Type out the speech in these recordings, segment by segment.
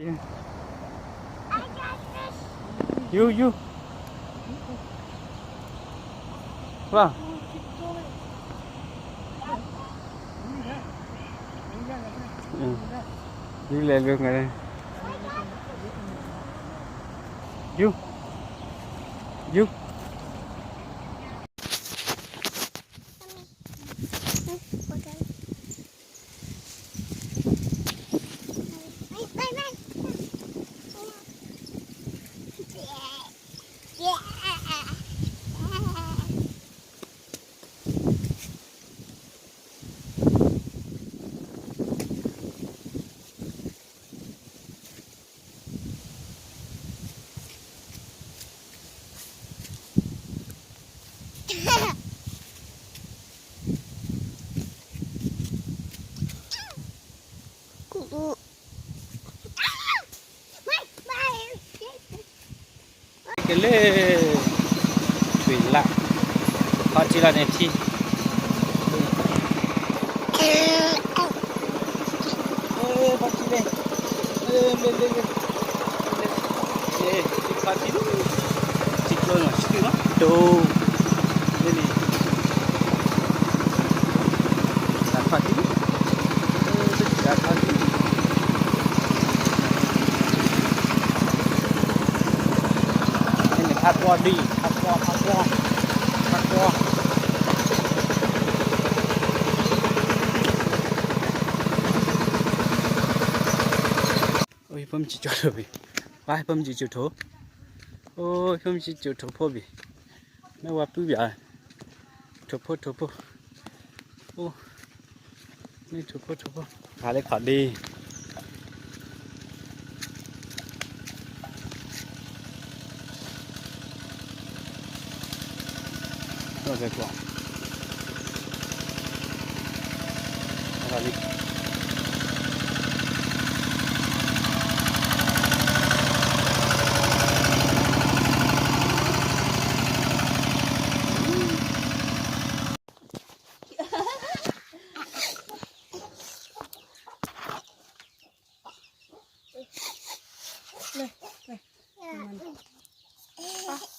ယူ ယူ ဝါ ယူလဲၤလိၤငါ, ယူ ယူ ကလဲၤ ထွံၣ်လၢ် ခီထံလီၤန့ၣ်ထံ ဖီထံလဲၣ် လၢလၢလၢလၢ ဖီထံ ထံကျိနီၤ ဆံးနီၤ တိၤ လၢန့ၣ် တၢ်ဖီထံ တၢ်ဖီထံ ဖးကွီၢ်ဒံး ဖးကွီၢ် ဖးကွီၢ် ဖးကွီၢ် အိၣ် ဖိမုၣ်ကၠီကၠိထိၣ်ဘ့ၣ်, ဝါ ဖိမုၣ်ကၠီကၠိထိၣ်, အိၣ် ဖိမုၣ်ကၠီကၠိထိၣ်ဖိဘ့ၣ်, မ့ၢ်ဝါပုၢ်ဘ့ၣ်, ထိၣ်ဖိထိၣ်ဖိ, အိၣ် မ့ၢ်ထိၣ်ဖိထိၣ်ဖိ, ခးလၢခီၣ်ဒ့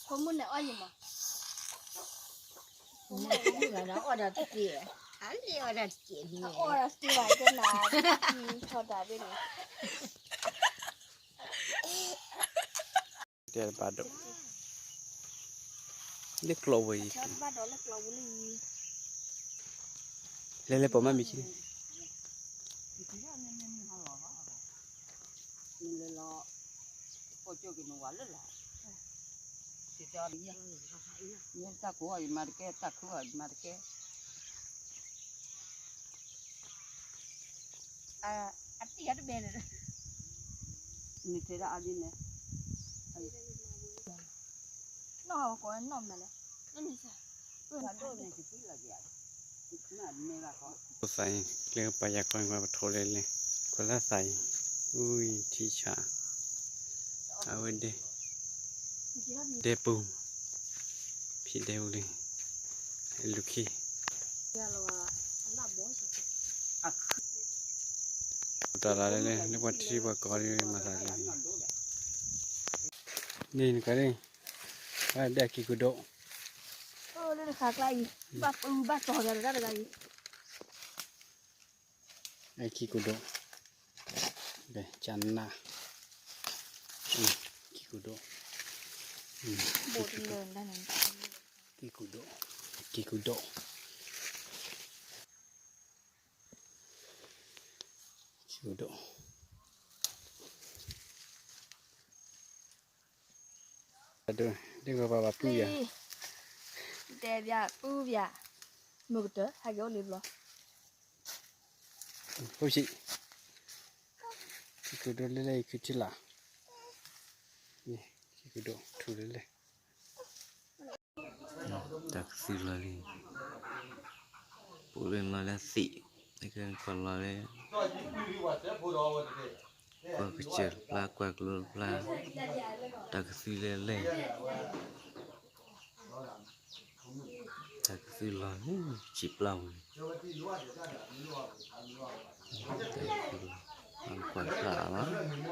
ဖိမုၣ်န့ၣ်အီၣ်ယံၤမး, ဖိမုၣ်န့ၣ်အီၣ်ဒီးတက့ၢ်, အလံၣ်အီၣ်ဒီးတက့ၢ်န့ၣ်, အီၣ်ဒီးတက့ၢ်ဘၣ်ကဲနၤ, ထီဒါဘ့ၣ်န့ၣ် တဲဘၣ်ဒိး, လၢကျိးဝဲအံၤ, လဲၤလဲၤပိာ်မးမ့ၢ်ဆံး, နလဲၤလီၤ, ပိာ်ကၠိက့ၤနဝၤလၢလီၤ, တၢ်ကိးအီၤယမၤတကဲ, တၢ်ခုအီၤယမၤတကဲ အတံၢ်အတဘဲန့ၣ်, နထဲဒၣ်အါဒ်န့ၣ်, နီၢ်ဟီၣ်ကီးနီၢ်မနုၤလဲၣ်, သးအံၤ ကျဲပာ်ယၤခီပထိးလဲၣ်လဲၣ်, ကွၢ်လၢသးအံၤ, အူအံၤထံဆး, အဝဲဒဲ, ဒဲပူၤ, ဖံးဒဲပူၤလံ, လူၤခံ တၢ်လၢလဲၣ် လၢပှၤထံပှၤကီၢ်ဒ်မၤသးလဲၣ်, န့ၣ်နကီးန့ၣ်, ဝဲဒၣ်ခံကိးဒိၣ်, လၢတခါကျါအံၤ, ဘၣ်ပဘၣ်တီၤတဂၤတဂၤအံၤ, ခံကိးဒိၣ်, ကနၣ်, ခံကိးဒိၣ်, ခံကိးဒိၣ်, ခံကိးဒိၣ်, ခံကိးဒိၣ်, ဒ်ပှၤပာ်ပူၤယၤ, တဲဘၣ်ပူၤဘၣ်, မုၢ်ကတၢၢ် ဟဲက့ၤအိၣ်လံဘျီ, ဖိဆံး, ခံကိးဒိၣ်လၢလဲၣ်အံၤ ခုထံလာ်, ခံကိးဒိၣ်ထူၣ်လၢလဲၣ် တၢ်ကသုလီၤလံ, ပူၤလၢလီၤလၢသံး, ကလီၤလၢ, ကွၢ်ကစၢၢ်တပျၢ် ကွၢ်ကျိတပျၢ်, တၢ်ကသုလၢလဲၣ်, တၢ်ကသုလီၤလၢဆံးပျၢ်ဝဲန့ၣ်, တၢ်ကသုလီၤ, ကွၢ်တပျၢ်လီၤ.